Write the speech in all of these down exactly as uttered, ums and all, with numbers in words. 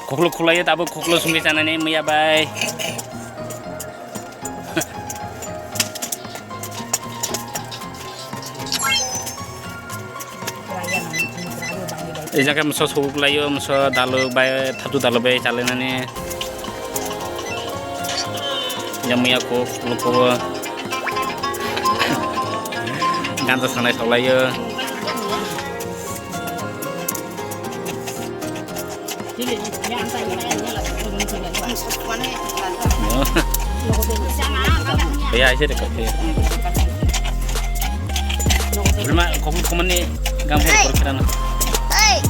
Khuklu khulaio, tabuk khuklu sungwi chanani muya bai. Ei jaga moso soguk laio, moso dalu bai, thatu dalu bai chalinani. Yang muya khuk, khuklu khubo. Ganja sanai solaio. Ya, aise de kopi. Lima kopi kumani gampang kor kirana.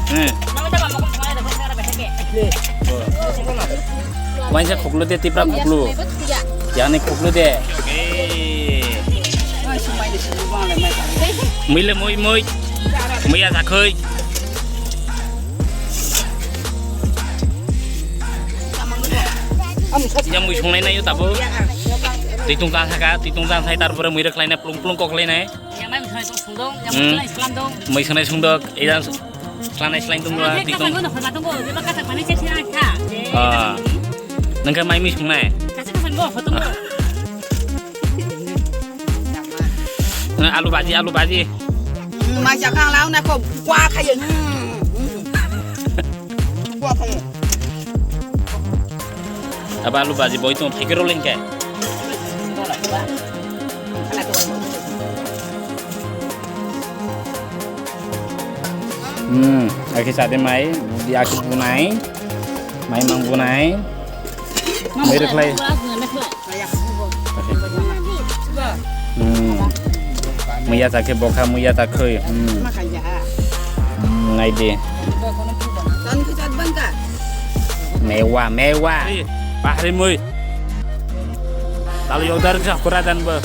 Hmm. Waisa khuklu de tipra khuklu. Yani khuklu de. Mui le mui mui. Mui ya sakhoi. Ya mui songnai naio tabo. Twitung ta saka, twitung ta sai tarpore mui rok khlainai plung plung kok khlainai. Ya mai mui songnai tong sungdong, ya mui songnai slam dong. Mui songnai sungdok, ida slanai slain tong ba twitung. Kasak gono hota tong go, jeba kasak pani chesi na kha. Ah. Nangka mai mui songnai. Kasak kasak go hotung go. Alu baji, alu baji. Mai jakang lau na ko kwa khaye. Aba alu baji boi tong phikiro lengke. Hmm, aki sade mai, budi aki bunai, mai mang bunai, mai reklai. Hmm. Muya ta khe bokha, muya ta khoi. Hmm. Hmm, ngai di. Mewa, mewa. Bahri mui. Lalu yodar kisa kura dan bo.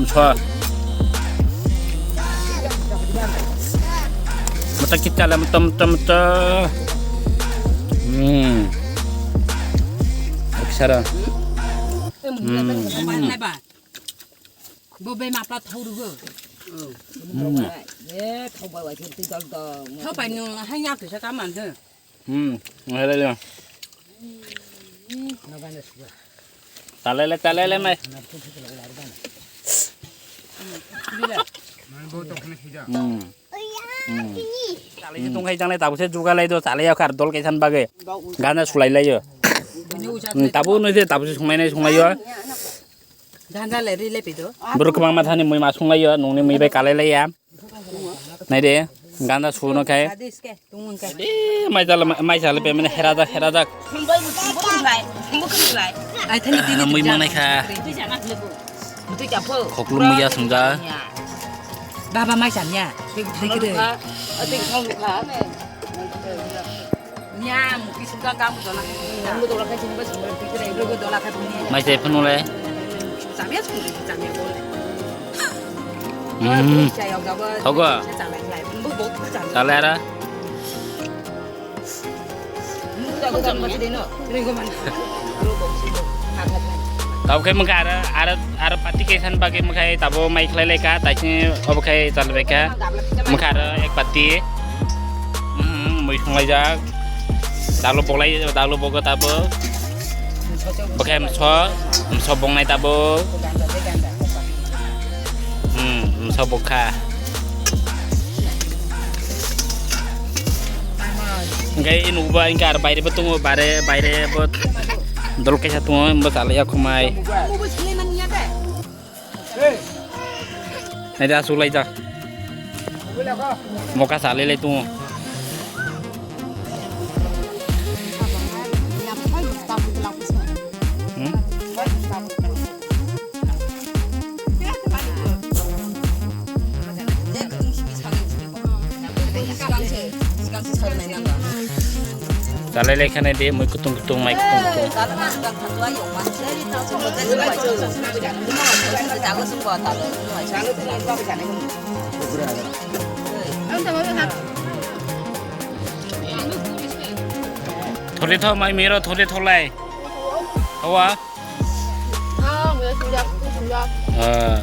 Msa. Mata kita lah mata, mata, mata. Hmm. Aksara. Hmm. Bo be ma pla thau rugo. Hmm. Eh, thau bai wai thau twi dol dol. Thau bai nung hai yak kisa ka man he. Hmm, ngai le. Talele, talele mai. Hmm. Hmm. Talai se tongkhai janglai tabuk se jugalai do, talai ya khar dol kaisan bagwi. Gana sulai lai yo. Hmm, tabuk no se tabuk se sunglai nai sunglai yo. Ganja le ri le pido. Borok kwbangma thani mui ma sunglaio, nungni mui bai kalai laiya. Naide, ganja suno khai. Adi ske, tungun kai. Adi, mai jala, mai jala pe mene herajak, herajak. Ai thani tini mui manai kha. Tui jana le bo. Tui ja pho. Khoklu muya sungja. Baba mai samya. Tui kre. Adi thong kha. Nya, muki sungka kang dona. Kamu dona kai sini bas, sungka pikir ayo. Lu dona kai punya. Mai sai phunu le. Samya sungka, samya bol. Hmm. Saya gaba. Hogo. Saya samya lai. Bu bu samya. Sale ara. Muda gaba masih deno. Ringo man. Lu bu sini. Tau kai mengka ara, ara, ara pati kesan pakai mengkai tabo mai khlai lai ka, tai sini obo khai chal bai ka. Mengka ara ek pati. Hmm, mui thonglai jak. Dalo boklai, dalo bogo tabo. Bokhe mso, mso bongnai tabo. Hmm, mso bokha. Hingke i nukba hingke ar baire bo tongo, bare, baire bo dol kaisa tongo, bo chalai ya khumai. Naidi aswk laijak. Moka salai lai tongo. Hmm? Chalai lai khana de, mui kutung kutung, mai kutung kutung. Thore tho, mai mero thore tho lai. Hawa. Ah.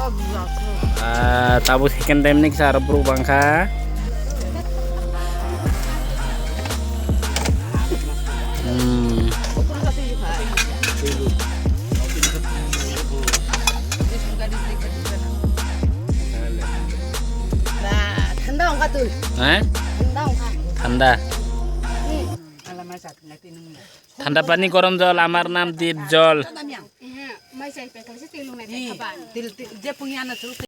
Ah, tabuk second time ni kisa aro borok bangkha. Hmm. Thanda wngkha twi. Eh? Thanda wngkha. Thanda. Hmm. Thanda pani, gorom jol, amar nam dip jol. Ehe, mai chai pe khalai se twi lungnai pe khaban. Til, til, je pungya na chu.